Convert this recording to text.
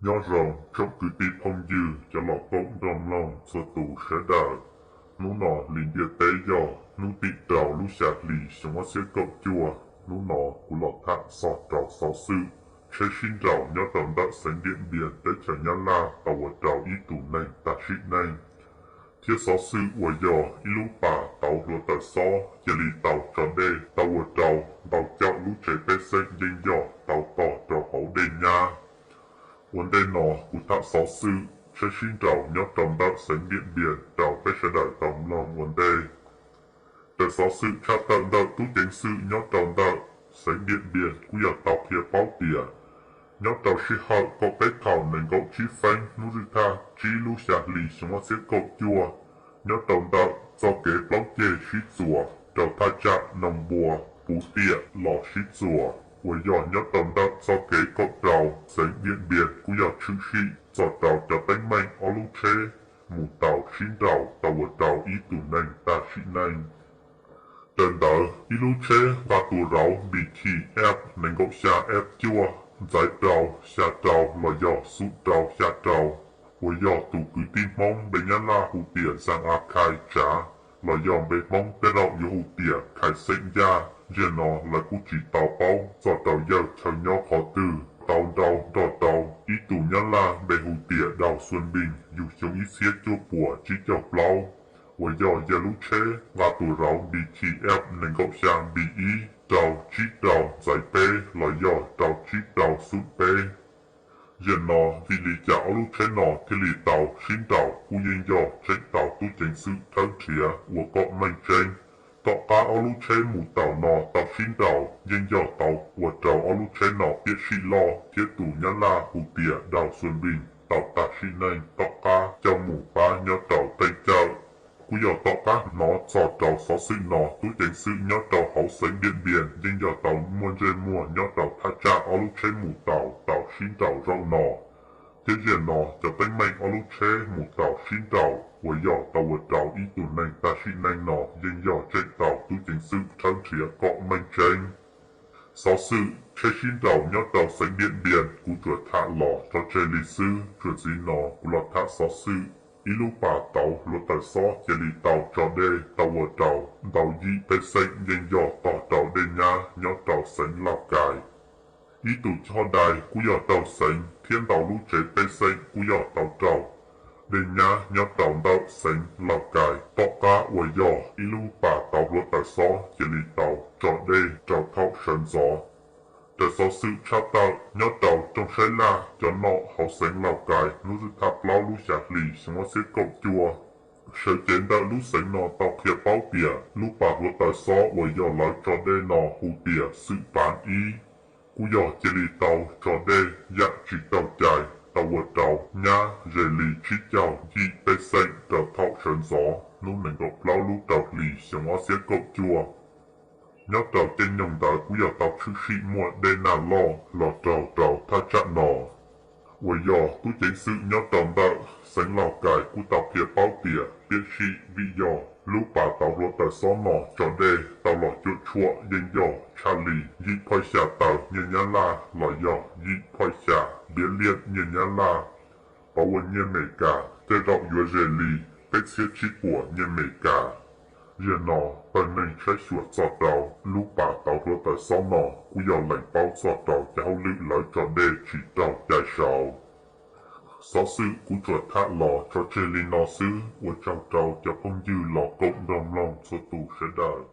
Nyob zoo tsoom kwv tij phooj ywg cov los koom nrog mloog txhua tus sawv daws. Hnub no li ntiaj teb yog hnub tim rau lub xya hli xyoo ob txhiab kaum cuaj. Hnub no kuv los tham txog rau xov xwm tsheb sib nraus nyob rau ntawm xeev Diam Npias teb chaws Nyab Laj tau ua rau ib tug neeg tag sim neej, thiab xov xwm uas yog ib lub pas tauv hluav taws xob cia li tau tso dej tau ua rau ntau caum lub tsev pej xeem yeej yog tau tog rau hauv dej nyab. Ua ntej no kuv tham xov xwm tsheb sib nraus nyob rau ntawm xeev Diam Npias rau peb sawv daws tau mloog ua ntej. Raws xov xwm tshaj tawm ntawm tub ceev xwm nyob rau ntawm xeev Diam Npias kuj yog tau qhia paub tias nyob rau sij hawm kaum peb thaum nees nkaum tsib feeb hnub zwj thaj tsib lub xya hli xyoo ob txhiab kaum cuaj, nyob rau ntawm txoj kev plaub ceg sib txuas rau thaj tsam Noo Npua puv tiam los sib txuas uas yog nyob rau ntawm txoj kev kaum rau xeev Diam Npias kuj yog tshwm sim txog rau cov teeb meem ob lub tsheb mus tau sib nraus tau ua rau ib tug neeg tag sim neej. Raws ntawd ib lub tsheb nqa tus rauv B T F nees nkaum xya F cuaj ntxaiv rau xya rau los yog xum rau xya rau uas yog tus kwv tij Hmoob npe Nyab Laj hu tias Xas A Khai Tsav los yog npe Hmoob tej zaum yuav hu tias Khai Xeem Yaj. Zaum no lawv kuj tsis tau paub txog rau yawg chaw nyob qhov twg, tau nrau nrog rau ib tug Nyab Laj npe hu tias Dau Xuan Npis yug xyoo ib txhiab cuaj puas tsib caug plaub uas yog yawg lub tsheb nqa tus rauv B T F nees nkaum xya B ib rau tsib rau ntxaiv peb los yog rau tsib rau xum peb. Zaum no vim li cas ob lub tsheb no thiaj li tau sib nraus kuj yeej yog tseem tau tub ceev xwm tshawb nrhiav ua kom meej tseeb. Tom qab ob lub tsheb mus taum no tau sib nraus yeej yog tau ua rau ob lub tsheb no piam sij loj thiab tus Nyab Laj hu tias Dau Xuan Npis tau tag sim neej tom qab coj mus pab nyob rau tej cawm. Kuj yog tom qab hnov txog rau xov xwm no tub ceev xwm nyob rau hauv xeev Diam Npias yeej yog tau muaj ntsej muag nyob rau thaj tsam ob lub tsheb mus taus tau sib nraus zaum no. Thiab zaum no cov teeb meem ob lub tsheb mus taus sib nraus uas yog tau ua rau ib tug neeg tag sim neej no yeej yog tseem tau tub ceev xwm tshawb nrhiav kom meej tseeb. Xov xwm tsheb sib nraus nyob rau xeev Diam Npias kuv tsuas tham los tso tseg li xwb. Tsuas ntxiv no kuv los tham xov xwm ib lub pas tauv hluav taws xob cia li tau tso dej tau ua rau ntau yim pej xeem yeej yog tog rau dej nyab nyob rau xeev Lauj Kais. Ib tug choj dais kuj yog raug xeev thiab ntau lub tsev pej xeem kuj yog tau raug dej nyab nyob rau ntawm xeev Lauj Kais tom qab uas yog ib lub pas tauv hluav taws xob cia li tau tso dej rau thaum sawv ntxov. Raws xov xwm tshaj tawm nyob rau rooj saib laj cov nom hauv xeev Lauj Kais hnub zwj thaj plaub lub xya hli xyoo ob txhiab kaum cuaj, sawv cev ntawm lub xeev no tau qhia paub tias lub pas hluav taws xob uas yog lawv tso dej no hu tias xwm pav ib, kuj yog cia li tau tso dej yam tsis raug cai tau ua rau nyab ze li tsib caug yim pej xeem rau thaum sawv ntxov hnub nees nkaum plaub lub rau hli xyoo ob txhiab kaum cuaj. Nyob rau caij nyoog ntawd kuj yog tau tshwm sim muaj dej nag loj los raug rau thaj tsam no uas yog tub ceev xwm nyob rau ntawm xeev Lauj Kais kuj tau qhia paub tias piam sij vim yog lub pas tauv hluav taws xob no tso dej tau los cuam tshuam yeej yog tshaj li yim phav xya taw nyiaj Nyab Laj los yog yim phav xya npiav liaj nyiaj Nyab Laj, pov ua nyiaj Amelikas tej zaum yuav ze li peb txhiab tsib puas nyiaj Amelikas. Zaum no pawg neeg saib xyuas txog rau lub pas tauv hluav taws xob no kuj yog lees paub txog rau cov hauj lwm lawv tso dej tsis raug cai saud. Xov xwm kuv tsuas tham los tso tseg li no xwb, ua tsaug rau cov phooj ywg los koom nrog mloog txhua tus sawv daws.